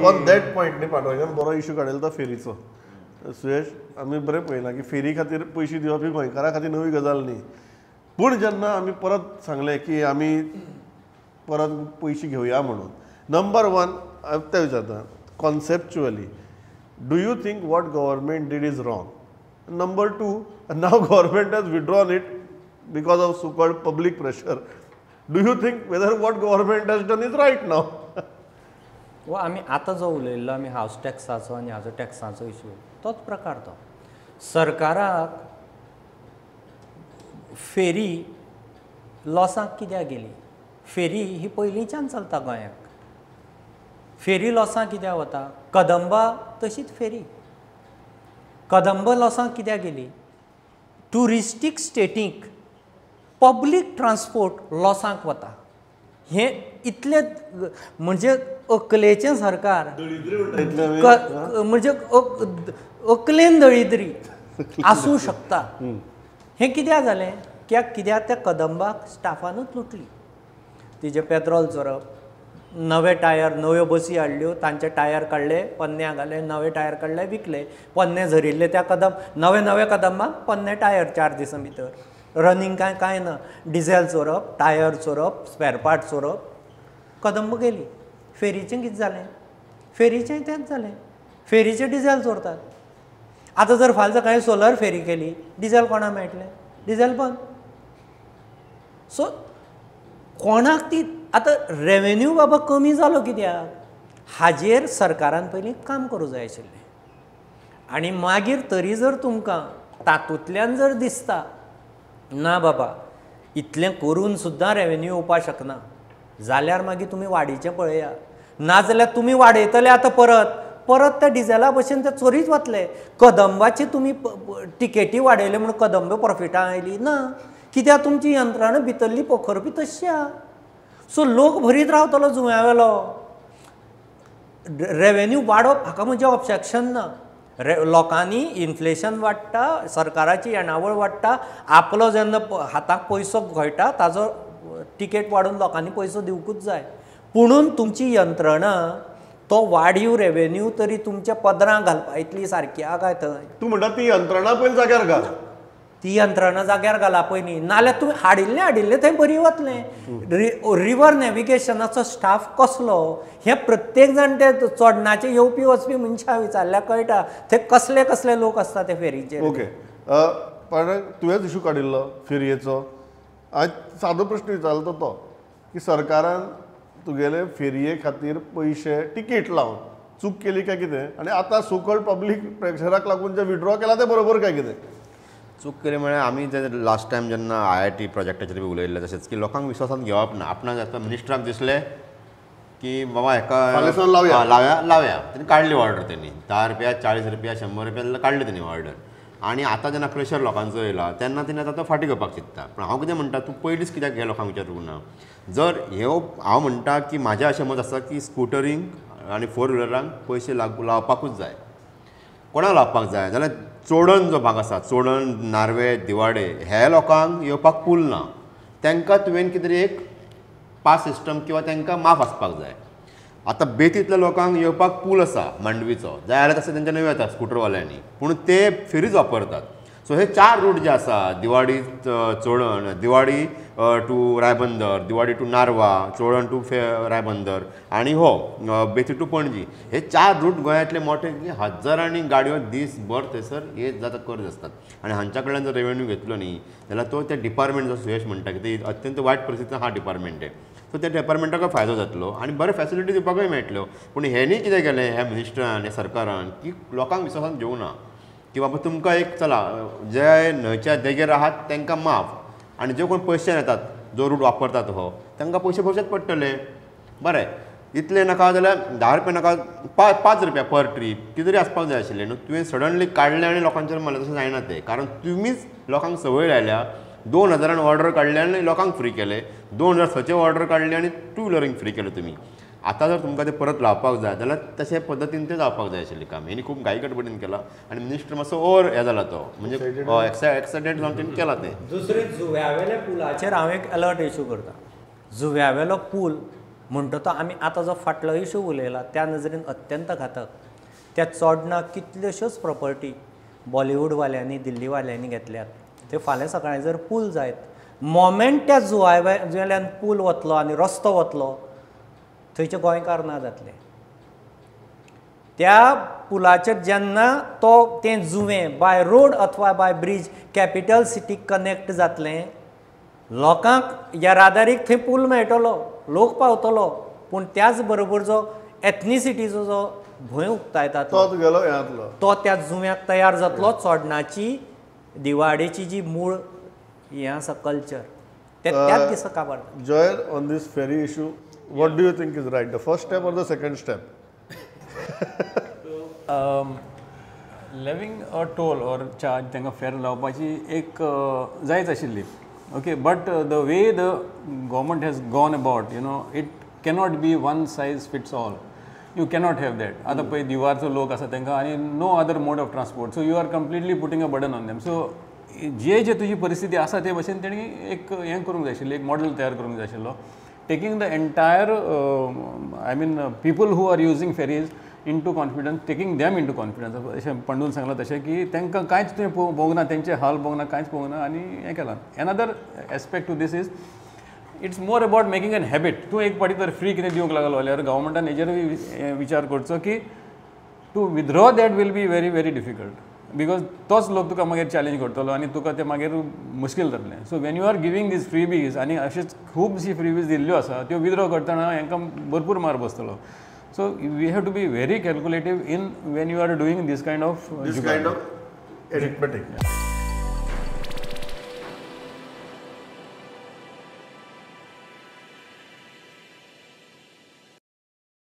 On that point न्ही पांडुरंगान बरो issue काडलेलो तो फेरीचो. सुयश, आमी बरें पळयलां की फेरी खातीर पयशे दिवप ही गोंयकारां खातीर नवी गजाल न्ही. पूण जेन्ना आमी परत सांगलें की आमी परत पयशे घेवया म्हणून, नंबर वन तें विचारता, conceptually do you think what government did is wrong? Number two, now government has withdrawn it because of so called public pressure. Do you think whether what government has done is right now? व आमी आतां जो उलयल्लो आमी हावस टॅक्साचो आनी हाजो टॅक्साचो issue, तोच प्रकार तो. सरकाराक फेरी लॉसाक कित्याक गेली? फेरी ही पयलींच्यान चलता गोंयाक. फेरी लॉसाक कित्याक वता? कदंबा तशीच फेरी. कदंब लॉसाक कित्याक गेली? ट्युरिस्टीक स्टेटीक पब्लीक ट्रान्सपोर्ट लॉसाक वता. हें इतलें म्हणजे अकलेचें सरकार म्हणजे अकलेन दळिद्री आसूं शकता. हें कित्याक जालें? कित्याक त्या कदंबाक स्टाफानूच लुटली. तिजें पेट्रोल चोरप, नवे टायर, नव्यो बसी हाडल्यो, तांचे टायर काडले, पन्न्या घाले, नवे टायर काडले, विकले. पन्ने झरिल्ले त्या कदंब, नवे नवे कदंबाक पन्ने टायर 4 दिसां भितर. रनींग कांय कांय ना. डिझेल चोरप, टायर चोरप, स्पेर पार्ट चोरप, कदंब गेली. फेरीचें कितें जालें? फेरीचें तेंच जालें. फेरीचें डिझेल चोरतात. आतां जर फाल्यां सकाळीं सोलर फेरी केली, डिझेल कोणाक मेळटलें? डिझेल बंद. सो कोणाक ती आतां रेवेन्यू बाबा कमी जालो कित्याक? हाजेर सरकारान पयलीं काम करूं जाय आशिल्लें. आनी मागीर तरी जर तुमकां तातूंतल्यान जर दिसता ना बाबा इतलें करून सुद्दां रेवेन्यू येवपाक शकना, जाल्यार मागीर तुमी वाडीचें पळया. नाजाल्यार तुमी वाडयतले आतां परत परत त्या डिझेला भशेन ते चोरीच वतले. कदंबाची तुमी टिकेटी वाडयले म्हूण कदंब प्रॉफिटां आयली ना, कित्याक तुमची यंत्रणा भितरली पोखरपी तशी आहा. सो लोक भरीत रावतलो जुंव्या वेलो. रेवेन्यू वाडोवप हाका म्हजें ऑब्जेक्शन ना. लोकांनी इन्फ्लेशन वाडटा, सरकाराची येणावळ वाडटा, आपलो जेन्ना हाताक पयसो घोळटा ताजो टिकेट वाडोवन लोकांनी पयसो दिवकूच जाय. पुणून तुमची यंत्रणा तो वाडीव रेवेन्यू तरी तुमच्या पदरां घालपा इतली सारकी आहा काय थंय? तूं म्हणटा ती यंत्रणा पयलीं जाग्यार घाल. ती यंत्रणा जाग्यार घाला पयलीं, नाल्यार तुमी हाडिल्लें हाडिल्लें थंय बरी वतलें. रिवर नॅविगेशनाचो स्टाफ कसलो हें प्रत्येक जाण ते चोडणाचे येवपी वचपी मनशां विचारल्यार कळटा ते कसले कसले लोक आसता ते फेरीचेर. ओके, पण तुवेंच इशू काडिल्लो फेरयेचो. आज सादो प्रश्न विचारलो तो की सरकारान तुगेले फेरये खातीर पयशे तिकीट लावन चूक केली काय कितें, आनी आतां सोकॉल्ड पब्लीक प्रेशराक लागून जे विड्रॉ केला तें बरोबर काय कितें? चूक केली म्हळ्यार आमी जे लास्ट टायम जेन्ना IIT प्रोजेक्टाचेर बी उलयल्ले तशेंच की लोकांक विश्वासान घेवप ना. आपणाक आतां मिनिस्टराक दिसलें की बाबा हेका लावया लावया, तेणी काडली ऑर्डर. तेणी 10 रुपया, 40 रुपया, 100 रुपया काडली तेणी ऑर्डर. आनी आतां जेन्ना प्रेशर लोकांचो येयला तेन्ना तेणी आतां तो फाटीं घेवपाक चिंत्ता. पूण हांव कितें म्हणटा, तूं पयलींच कित्याक हे लोकांक विचारूंक ना? जर ह्यो हांव म्हणटा की म्हाजें अशें मत आसा की स्कुटरींक आनी फोर व्हिलरांक पयशे लावपाकूच जाय. कोणाक लावपाक जाय जाल्यार चोडण जो भाग आसा, चोडण, नार्वे, दिवाडे हे लोकांक येवपाक पूल ना, तांकां तुवें कितें तरी एक पास सिस्टम किंवा तांकां माफ आसपाक जाय. आतां बेतींतल्या लोकांक येवपाक पूल आसा मांडवीचो, जाय जाल्यार तशें तेंच्यांनी येता स्कुटरवाल्यांनी, पूण ते फेरीच वापरतात. सो हे 4 रूट जे आसा, दिवाडी चोडण, दिवाडी टू रायबंदर, दिवाडी टू नार्वा, चोडण टू रायबंदर आनी हो बेती टू पणजी, हे 4 रूट गोंयांतले मोठे की हजारांनी गाडयो दीसभर थंयसर येत जाता करत आसतात. आनी हांच्या कडल्यान जर रेवेन्यू घेतलो न्ही जाल्यार तो त्या डिपार्टमेंट जो सुयश म्हणटा की ती अत्यंत वायट परिस्थितीन हा डिपार्टमेंट आहे, सो त्या डिपार्टमेंटाकूय फायदो जातलो आनी बरे फॅसिलिटी दिवपाकूय मेळटल्यो. पूण हेणी कितें केलें ह्या मिनिस्टरान, ह्या सरकारान, की लोकांक विश्वासान घेवना की बाबा तुमकां एक चला जे न्हंयच्या देगेर आहात तांकां माफ, आनी जे कोण पयशे येतात जो रूट वापरतात हो तांकां पयशे भरचेच पडटले. बरें, इतले नाका जाल्यार 10 रुपया नाका, 5 रुपया पर ट्रीप कितें तरी आसपाक जाय आशिल्लें न्हू. तुवें सडनली काडलें आनी लोकांचेर मारलें तशें जायना तें, कारण तुमीच लोकांक संवय लायल्या. 2000 ऑर्डर काडले आनी लोकांक फ्री केले, 2006 ऑर्डर काडले आनी टू व्हिलरींक फ्री केले तुमी. आतां जर तुमकां तें परत लावपाक जाय जाल्यार तशे पद्दतीन तें जावपाक जाय आशिल्लें काम. हेणी खूब घाई गडबडीन केलां आनी मिनिस्टर मातसो ओवर हें जाला तो, म्हणजे एक्सायटेड जावन तेणी केलां तें. दुसरें, जुंव्यावेल्या पुलाचेर हांव एक अलर्ट इशू करता. जुंव्यावेलो पूल म्हणटा तो आमी आतां जो फाटलो इशू उलयला त्या नजरेन अत्यंत घातक. त्या चोडणाक कितल्योश्योच प्रॉपर्टी बॉलिवूडवाल्यांनी दिल्लीवाल्यांनी घेतल्यात. ते फाल्यां सकाळीं जर पूल जायत मोमेंट त्या जुंव्यावेल्यान पूल वतलो आनी रस्तो वतलो थंयचे गोंयकार ना जातले. त्या पुलाचेर जेन्ना तो तें जुवें बाय रोड अथवा बाय ब्रीज कॅपिटल सिटीक कनेक्ट जातलें, लोकांक येरादारीक थंय पूल मेळटलो, लोक पावतलो, पूण त्याच बरोबर जो एथनिसिटीचो जो भंय उक्तायता तो त्या जुंव्याक तयार जातलो. चोडणाची दिवाडेची जी मूळ हें आसा कल्चर तें त्याच दिसा काबार. Joel, on this ferry issue, what do you think is right, the first step or the second step? Levying a toll or charge तांकां फेर लावपाची एक जायच आशिल्ली. Okay, but the way the government has gone about, you know, it cannot be one size fits all. You cannot have that. आतां पळय दिवारचो लोक आसा तांकां आनी no other mode of transport, so you are completely putting a burden on them. So जे जे तुजी परिस्थिती आसा ते भशेन तेणी एक हें करूंक जाय आशिल्लें, एक मॉडल तयार करूंक जाय आशिल्लो, taking the entire I mean people who are using ferries into confidence, taking them into confidence. अशें पंडून सांगलां तशें की तांकां कांयच तुवें पळोवंक ना, तेंचे हाल पळोवंक ना, कांयच पळोवंक ना आनी हें केलां. Another aspect to this is it's more about making an habit. तूं एक पाटी तर फ्री कितें दिवंक लागलो जाल्यार गव्हर्मेंटान हेजेरूय विचार करचो की to withdraw that will be very very difficult, because तोच लोक तुका मागीर चॅलेंज करतलो आनी तुका तें मागीर मुश्कील जातलें. So when you are giving these freebies, आनी अशेंच खुबशी फ्रीबीज दिल्ल्यो आसा त्यो विथड्रॉ करतना हांकां भरपूर मार बसतलो. So we have to be very calculative in when you are doing this kind of arithmetic.